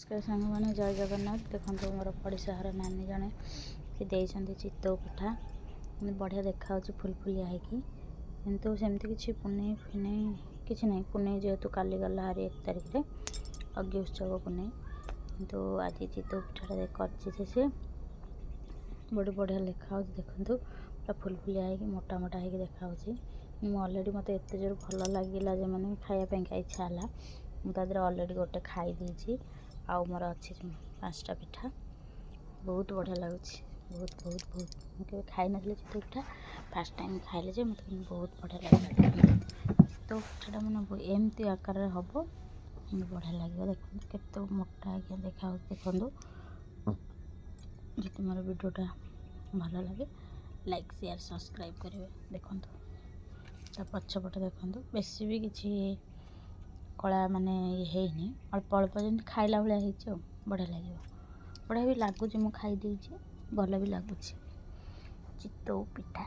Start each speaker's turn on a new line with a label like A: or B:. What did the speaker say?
A: ନମସ୍କାର ସାଙ୍ଗମାନେ, ଜୟ ଜଗନ୍ନାଥ। ଦେଖନ୍ତୁ, ମୋର ପଡ଼ିଶା ଘର ନାନୀ ଜଣେ, ସେ ଦେଇଛନ୍ତି ଚିତଉ ପିଠା। ବଢ଼ିଆ ଦେଖାହେଉଛି ଫୁଲଫୁଲିଆ ହେଇକି। କିନ୍ତୁ ସେମିତି କିଛି ପୁନେଇ ଫୁନେଇ କିଛି ନାହିଁ। ପୁନେଇ ଯେହେତୁ କାଲି ଗଲା ହାରି 1 ତାରିଖରେ, ଅଗି ଉତ୍ସବ ପୁନେଇ। କିନ୍ତୁ ଆଜି ଚିତଉ ପିଠାଟା କରିଛି ଯେ ସେ ବଢ଼ିଆ ବଢ଼ିଆ ଲେଖାହେଉଛି। ଦେଖନ୍ତୁ, ପୁରା ଫୁଲଫୁଲିଆ ହେଇକି, ମୋଟା ମୋଟା ହେଇକି ଦେଖାହେଉଛି। ମୁଁ ଅଲରେଡ଼ି, ମୋତେ ଏତେ ଜୋର ଭଲ ଲାଗିଲା ଯେ ମାନେ ଖାଇବା ପାଇଁକା ଇଚ୍ଛା ହେଲା। ମୁଁ ତା ଦେହରେ ଅଲରେଡ଼ି ଗୋଟେ ଖାଇ ଦେଇଛି ଆଉ ମୋର ଅଛି ପାଞ୍ଚଟା ପିଠା। ବହୁତ ବଢ଼ିଆ ଲାଗୁଛି, ବହୁତ ବହୁତ ବହୁତ। ମୁଁ କେବେ ଖାଇନଥିଲି ଚିତଉ ପିଠା, ଫାର୍ଷ୍ଟ ଟାଇମ୍ ଖାଇଲି ଯେ ମୋତେ କିନ୍ତୁ ବହୁତ ବଢ଼ିଆ ଲାଗିଲା। ଦେଖନ୍ତୁ, ଚିତଉ ପିଠାଟା ମାନେ ଏମିତି ଆକାରରେ ହେବ, ବଢ଼ିଆ ଲାଗିବ। ଦେଖନ୍ତୁ, କେତେ ମୋଟା ଆଜ୍ଞା ଦେଖାହେଉଛି ଦେଖନ୍ତୁ। ଯଦି ମୋର ଭିଡ଼ିଓଟା ଭଲ ଲାଗେ, ଲାଇକ୍, ସେୟାର, ସବସ୍କ୍ରାଇବ୍ କରିବେ। ଦେଖନ୍ତୁ, ତା ପଛପଟେ ଦେଖନ୍ତୁ, ବେଶୀ ବି କିଛି କଳା ମାନେ ଇଏ ହେଇନି, ଅଳ୍ପ ଅଳ୍ପ ଯେମିତି ଖାଇଲା ଭଳିଆ ହେଇଛି ଆଉ ବଢ଼ିଆ ଲାଗିବ। ବଢ଼ିଆ ବି ଲାଗୁଛି। ମୁଁ ଖାଇ ଦେଇଛି, ଭଲ ବି ଲାଗୁଛି ଚିତଉ ପିଠା।